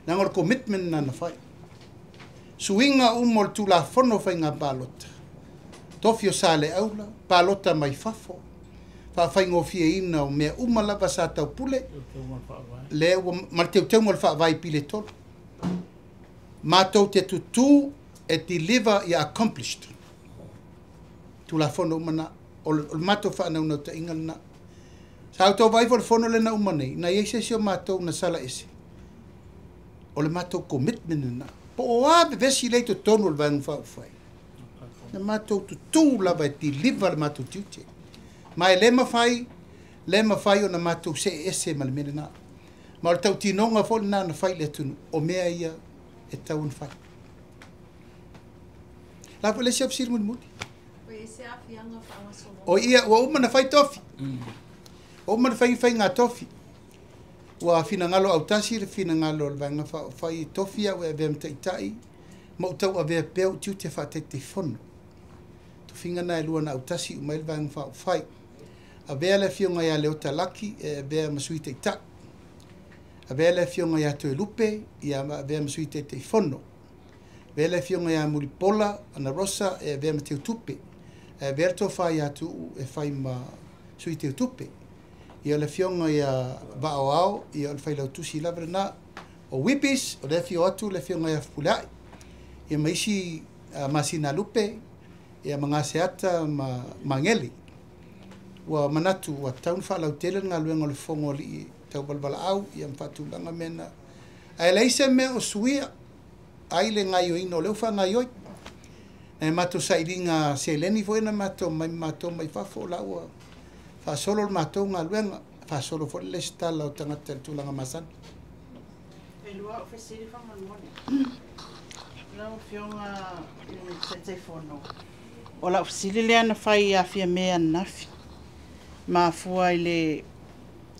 leaga o le commitment na na fai. Suiga uma o le Tulafono o Faiga Palota, tofi o Saleaula, palota mai fafo, faafaigofieina o mea uma lava sa taupule, lea ua ma le teuteuga o le Faavae i Pili e Tolu. Matou te tutū e deliver ia accomplished. Tulafono uma na. O le matou faanaunautaiga lena. Sa outou vaai foi i le fono lea na uma nei, na i ai se isi o matou na sala ese. O le matou commitment lena. Po o a vevesi lea i totonu o le Vaega Faaupufai, na matou tutū lava e deliver le matou tiute. Ma e le mafai, le mafai ona matou see ese ma le mea lena. Ma o le tautinoga foi lena na fai i le atunuu, o mea ia e tatau ona fai. La foi le isi au fesili mulimuli. O i ai se aafiaga faagasologa? O ia, ua uma na fai tofi. Ua uma na fai faiga tofi. Ua finagalo autasi le finagalo o le Vaega Faaupufai e tofi au e avea ma taitai, ma ou tauavea pea ou tiute faataitaifono. Tofiga na e lua na autasi uma ai le Vaega Faaupufai. Avea le Afioga ia Leota Laki e avea ma Sui Taitai. Avea le Afioga ia Toelupe ia avea ma Sui Taitaifono. Avea le Afioga ia Mulipola Anarosa e avea ma Teutupe. Ae avea le tofa ia Tuuu e fai ma Sui Teutupe. Ia le Afioga ia Vaaoao, ia o le failautusi lava lena. O Whipis, o le afio atu le Afioga ia Fepuleai. Ia ma isi masina lupe, ia ma Gaseata ma Magele. Ua manatu ua tatau ona faalautele le galuega o le fofoga o alii tauvalavalaau ia ma faatulaga mea na. Ae leai se mea o suia ai le gaioiga o lea ua faagaioi. Na matou sailiga seleni foi na matou mai matou mai fafo, la ua faasolo le matou galuega, faasolo foi le lesitala o tagata i le tulaga masani. E lua au fesili faamolemole. Lau Afioga i le Taitaifono, o lau fesili lea na fai ia Fiame ananafi, mafua i le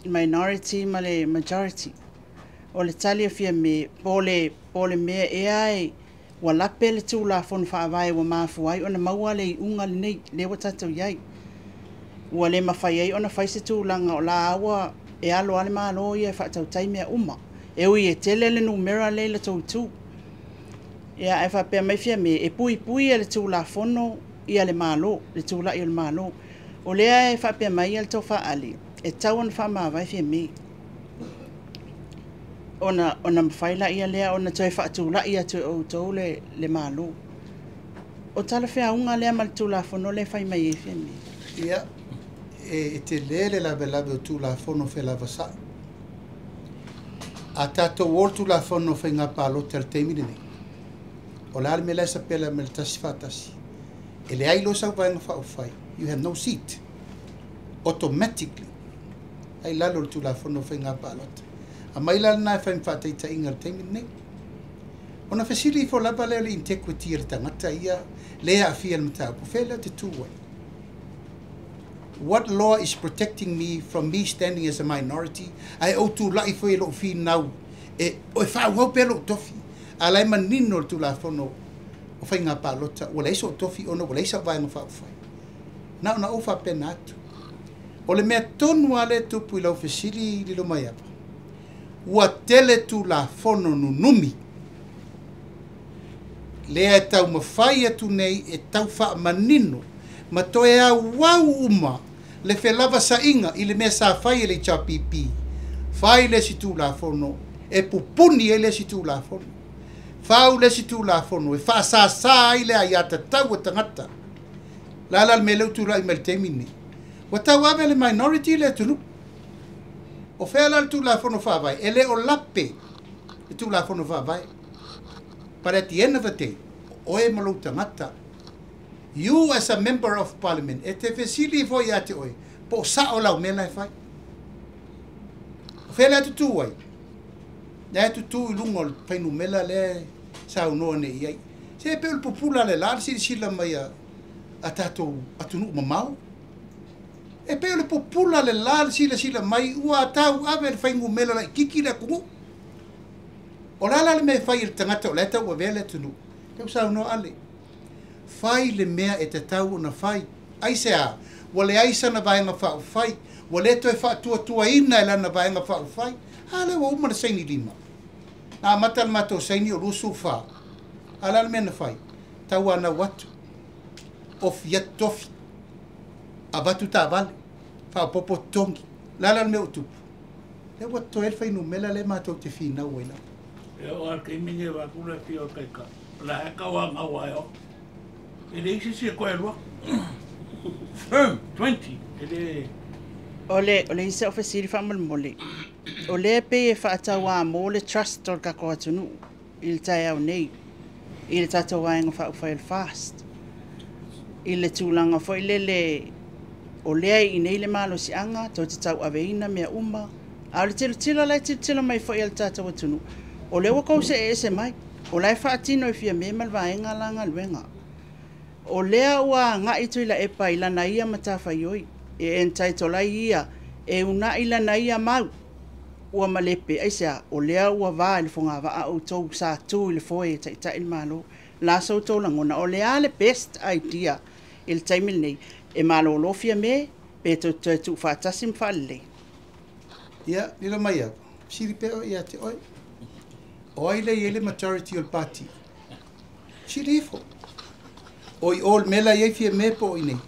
minority ma le majority. O le tali a Fiame, po o le mea ea e ua lape le Tulafono Faavae ua mafua ai ona maua le iuga lenei lea ua tatou i ai. Ua le mafai ai ona fai se tulaga o la ua e alo lava le Malo ia e faatautai mea uma. E ui e tele le numera lea i le tou itu. Ia, ae faapea mai Fiame, e puipui e le Tulafono ia le Malo, le tulai o le Malo. O lea e faapea mai le Tofa Ali, e tatau ona faamavae Fiame. Ona mafai laia lea ona toe faatulai atu e outou le Malo. O talafeauga lea ma le Tulafono lea e fai mai ai Fiame? Ia, e tele le lavelave o Tulafono felavasai. A tatou o le Tulafono o Faiga Palota i le taimi lenei, o le a le mea la e sapela mai le tasi faatasi? E leai loa sau Vaega Faaupufai, you have no seat. Automatically. Ai lalo o le Tulafono o Faiga Palota. Aumai la lena e fai ma faataitaiga i le taimi lenei. Ona fesili ifo lava lea o le integrity a le tagata ia le aafia i le mataupu, fea lea o te tu ai? What law is protecting me from me standing as a minority? Ae ou tulai foi e lou finau e faaauau pea lou tofi. A la e manino le Tulafono o Faiga Palota, ua leai sou tofi ona ua leai sau Vaega Faaupufai. Na ona ou faapena atu. O le mea tonu lava lea e tupu i lau fesili Lilomaiava, ua tele Tulafono nunumi. Lea e taumafai atu nei e tau faamanino ma toe auau uma le felavasaʻiga i le mea sa fai e le HRPP. Fai le isi Tulafono e pupuni ai le isi Tulafono. Fau le isi Tulafono e faasāsā ai le aiatatau a tagata. La la le mea lea ua tulai mai i le taimi lenei. Ua tauave le minority le atunuu. O fea la le Tulafono Faavae? E le o lape le Tulafono Faavae. But at the end of the day, o oe ma lou tagata. You as a member of parliament, e te fesili foi ia te oe, po o sao lau mea la e fai. O fea la e tutū ai? La e tutū i luga o le fuainumera lea e saunoa nei i ai. Se pei o le pupula le la le silasila mai a tatou atunuu mamao. E pei o le pupula le la le silasila mai ua tauave le fuainumera laitiiti le atunuu. O la la le mea e fai e le tagata o la e tauavea le atunuu. Lea ua saunoa Ale. Fai le mea e tatau ona fai. Aisea? Ua leai sana Vaega Faaupufai. Ua le toe faatuatuaina e lana Vaega Faaupufai. A lea ua uma le saini lima. Na amata le matou saini o 24. A o le a le mea na fai? Tauanau atu. Ofi atu tofi. Avatu taavale. Faaopoopo totogi. O le a la le mea ua tupu? Lea ua totoe ai le fuainumera lea matou te finau ai lava. E oo lava i le taimi lenei e avatu le afio o le Taitai, o la e tauanau lava e oo. E leai se isi e toe alu atu. Firm, 20, e le. O le o le isi au fesili faamolemole, o lea e pei e faatauamo le trust o le tatou atunuu i le taeao nei i le tatou Vaega Faaupufai o le FAST i le tulaga foi lele o lea e i inei le malosiaga tou te tauaveina mea uma, a o le tilotilo la e tilotilo mai foi a le tatou atunuu, o lea ua tou see ese mai, o la e faatino e Fiame ma le Vaega la galuega. O lea ua agai Tuilaepa i lana ia matafaioi e entitle ai ia e uunai lana ia mau ua malepe. Aisea? O lea ua va i le fogavaa outou sa tu i le foe e taitai le Malo. La so outou lagona, o le a le best idea i le taimi lenei? E malolo Fiame pe tou te toe tuufaatasi ma faalelei? Ia, lilo mai au, fesili pea oe ia te oe. O ai lea e i ai le majority o le Pati? Fesili ifo. O i o i le mea la e i ai Fiame po o i inei?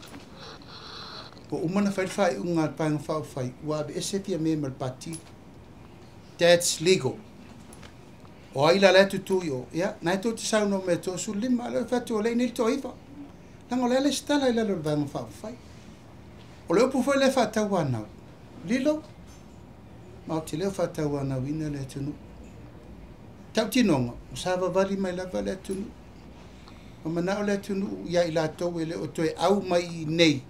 Ua uma ona fai le faaiuga a le Paega Faaupufai, ua aveese Fiame ma le Pati. That's legal. O ai la la e tutū i o? Ia, na e tou te saunoa mai e 35, a o lea e fai atu o lea e i inei le toaiva. Leaga o le a le isi tala i lalo o le Vaega Faaupufai. O le upu foi lea faatauanau, lilo, ma ou te le o faatauanauina le atunuu. Tautinoga, ua savavali mai lava le atunuu. Ua manao le atunuu ia i latou e le o toe au mai i inei,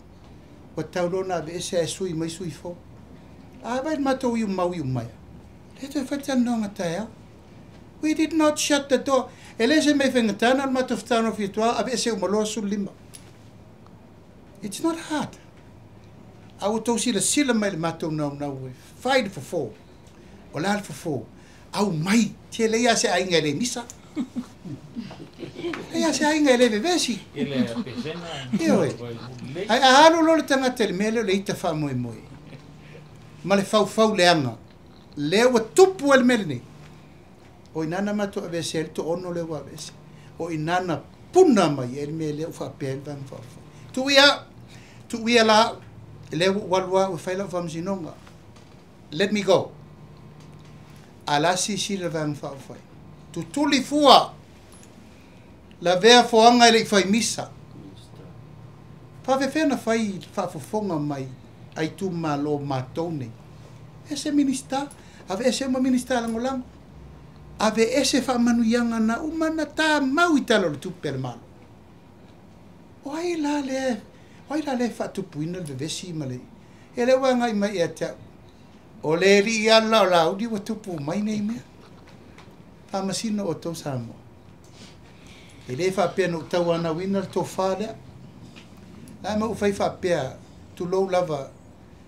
ua tatau loa ona aveese ae sui mai sui fou. A vaai i le matou iumau i Umaia, le toe fai le talanoaga taeao. We did not shut the door. E le se mea faigata na o le matou fetagofie atu lava, aveese uma loa 15. It's not hard. A ua outou silasila mai i le matou naunau e fai le fofo. O le a le fofo? Aumai. Se leai lava se aiga e le misa. Leai lava se aiga e le vevesi. Ioe. Ae a alu loa le tagata i le mea lea o le ita faamoemoe ma le faufau leaga, lea ua tupu ai le mea lenei, o i ina na matou aveese ai le toaono lea ua aveese. O i ina na puna mai ai le mea lea ua faapea ai le Vaega Faaupufai. Tuu ia, tuu ia la au, lea ua ou alu au e fai lau faamasinoga. Let me go. A la silasila le Vaega Faaupufai. Tutuli fua, lavea foaga e le i fai misa. Faafefea ona fai le faafofoga mai a itumalo matou nei. Ese Minista, aveese uma Minista lagolago. Aveese faamanuiaga na uma na tamau i Tala o le Tupe a le Malo. O ai la lea, o ai la lea e faatupuina le vevesi ma le. Ia lea ua agai mai ia te au. O le alii ala o Laauli ua tupu mai nei mea. Faamasino outou Samoa. E le faapea na ou tauanauina le tofa lea. La ma ou fai faapea, tulou lava,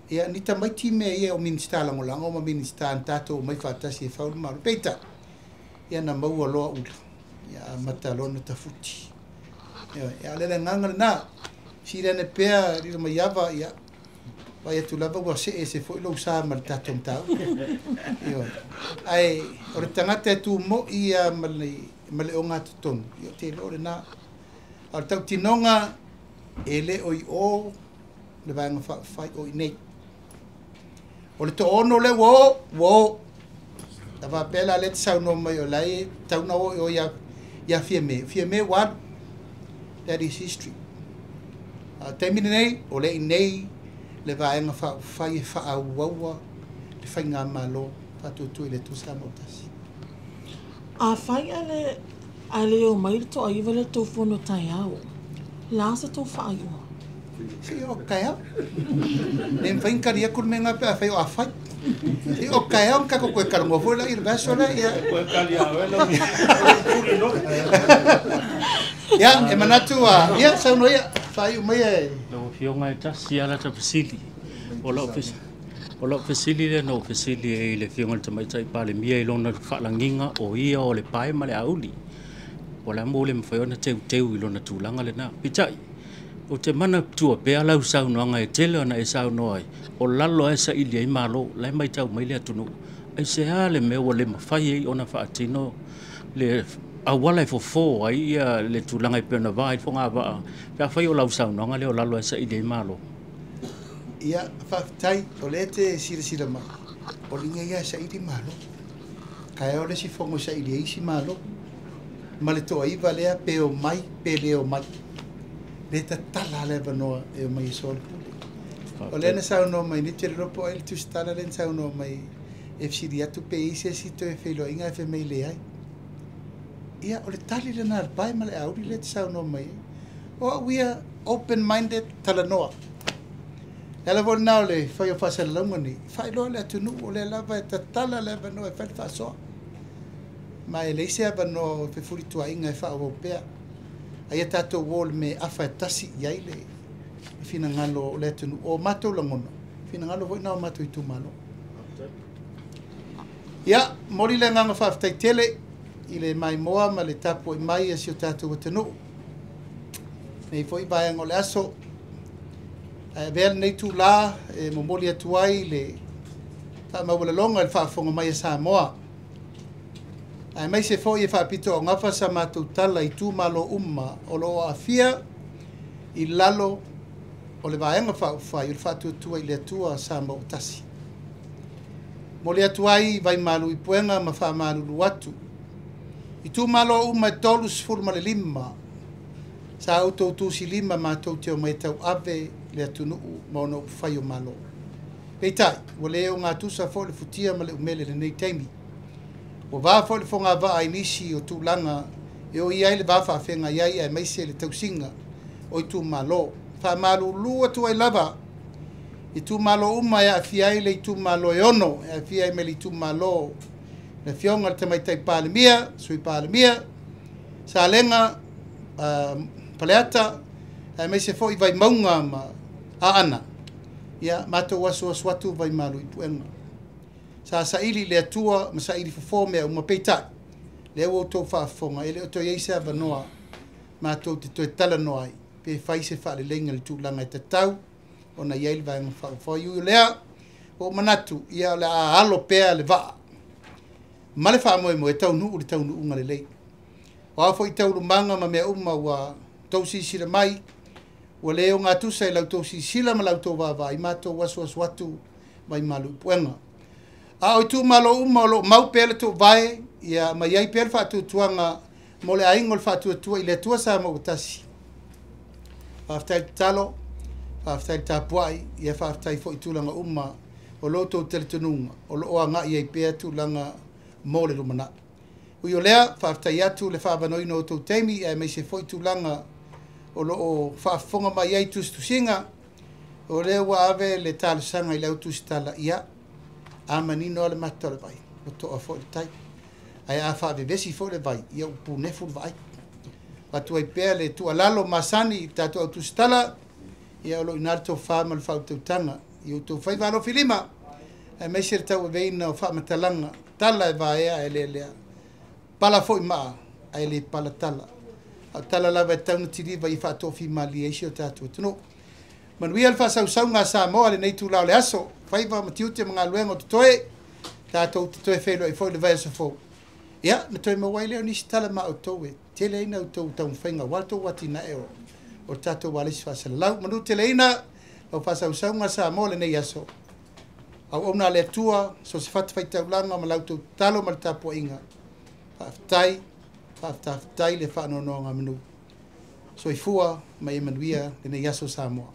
ia ni tamaiti mea ia o Minisita Lagolago ma Minisita na tatou omai faatasi e fau le Malo. Peitai, ia na maua loa ula, ia amata loa ona tafuti. Ioe, a o le agaga lena, sili ane pea Lilomaiava, ia, vaai atu lava ua see ese foi lou sa ma le tatou mataupu. Ioe. Ae o le tagata e tu moi ia ma le ma le ogatotonu, ia ou te iloa o lenā. A o le tautinoga e lē o i ō le Vaega Faaupufai o i nei. O le 60 lea ua oo, ua oo. A faapea la lea e te saunoa mai o la e tatau ona oo i o ia Fiame, o Fiame ua alu. That is history. A o le taimi lenei, o lea e i inei le Vaega Faaupufai e faaauaua le faigamalo Faatuatua i le Atua Samoa ua Tasi. Afai ae le omai le toaiva i le tou fono taeao, le a sa tou faaiuga? Se i oo atu taeao. Le mafai ona tali atu le mea lena pe afai o afai. Se i oo atu taeao ona tatou toe talanoa foi lea i le vaiaso lea. Ia. Ia, e manatu a, ia, saunoa ia, faaiu maia e. Lau Afioga e tasi lava lata fesili. O lau O lau fesili lea na ou fesili ai i le Afioga i le Tamaitai Palemia i lona faalagiga o ia o le pae ma le auli. O le a mo le mafai ona teuteu i lona tulaga lena. Peitai, ou te manatua pea lau saunoaga e tele ona e saunoa ai, o lalo lava e saili ai Malo, la e matau mai le atunuu. Aisea le mea ua le mafai ai ona faatino le auala e fofo ai le tulaga e pei ona va ai le fogavaa, pe afai o lau saunoaga lea o lalo lava e saili ai Malo? Ia, faafetai, o lea e te silasila mai, o le ia e saili Malo. Taeao le isi fono e saili ai isi Malo. Ma le toaiva lea pe o mai, pe le o mai. Le tatala le avanoa e o mai e soalepule. O lea na saunoa mai, nei te lelo po o ai le tusitala lea na saunoa mai e fesili atu pe i ai se isi toe feiloaiga ae fai mai leai. Ia, o le tali lena a le pae ma le auli lea e te saunoa mai ai. O au ia, open minded, talanoa. E ala foi lena o le fai o faasalalauga nei, faailoa le atunuu o lea lava e tatala le avanoa e fai le faasoa. Ma e leai se avanoa o fefulituaaiga e faaauau pea. A ia tatou o i le mea e afa e tasi i ai le finagalo o le atunuu. O matou lagona, finagalo foi na o matou itumalo. Ia, momoli le agaga faafetai tele i le maimoa ma le tapuai mai a si o tatou atunuu. Nei foi vaega o le aso, ae avea lenei itulā e momoli atu ai le faamaualaloga i le faafofoga mai a Samoa, aemaise foi e faapitoaugafa sa matou tala i itumalo uma o lo o aafia i lalo o le Vaega Faaupufai o le Faatuatua i le Atua Samoa ua Tasi. Momoli atu ai vaimalu i puega ma faamalulu atu itumalo uma e 35 sa outou tusilima matou te omai e tauave le atunuu ma ona upufai o Malo. Peitai, ua le ogatusa foi le futia ma le umele i lenei taimi. Ua va foi le fogavaa i nisi o tulaga e o i ai le va faafeagai ai aemaise le tausiga o itumalo. Faamalulu atu ai lava itumalo uma e aafia ai le itumalo e 6, e aafia ai ma le itumalo le Afioga i le Tamaitai Palemia, Sui Palemia, Salega, Faleata, aemaise foi Vaimauga ma Aana. Ia, matou asuasu atu vaimalu i puega. Sa saili i le Atua ma saili fofo mea uma, peitai, lea ua outou faafofoga, e le o toe i ai se avanoa matou te toe talanoa ai, pe fai se faaleleiga i le tulaga e tatau ona i ai le Vaega Faaupufai. Ui o lea, ua ou manatu, ia o le a alo pea le vaa ma le faamoemoe e taunuu le taunuuga lelei. O a foi taualumaga ma mea uma ua tou silasila mai, ua le ogatusa i la outou silasila ma la outou vaavaai, matou asuasu atu mai malu i puega. A o itumalo uma o lo o mau pea le toovae, ia ma i ai pea le faatuatuaga mo le aiga o le Faatuatua i le Atua Samoa ua Tasi. Faafetai le tatalo, faafetai le tapuai, ia faafetai foi i tulaga uma o lo outou talitonuga o lo o agai ai pea tulaga mo le lumanai. Ui o lea, faafetai atu le faaavanoaina o outou taimi aemaise foi tulaga o lo o faafofoga mai ai tusitusiga, o lea ua ave le talosaga i le au tusitala, ia, a manino lava le mata o le vai, ua toa foi le tai. Ae a faavevesi foi le vai, ia ua punefu le vaai. Avatu ai pea le tuualalo masani i le tatou au tusitala, ia o lo o i ina le tofa ma le faautautaga i outou faiva alofilima, aemaise le tauaveina o faamatalaga, tala e vaea ae lealea, pala foi maa ae le pala tala. A o tala lava e tatau ona tiliva ia faatofimalie ai si o tatou atunuu. Manuia le faasausauga a Samoa i lenei itula o le aso, faiva ma tiute ma galuega o totoe, tatou te toe feiloai foi i le vaiaso fou. Ia, na toe maua ai lea o nisi tala ma outou e tele ai na outou taumafaiga aua le tou atinae o le tatou ualesi faasalalau. Manu teleina lau faasausauga Samoa lenei aso. Auauna a le Atua, so o se fatafaitaulaga ma la outou tatalo ma le tapuaiga. Faafetai, faafetafetai le faanonogamanu. Soifua ma ia manuia lenei aso Samoa.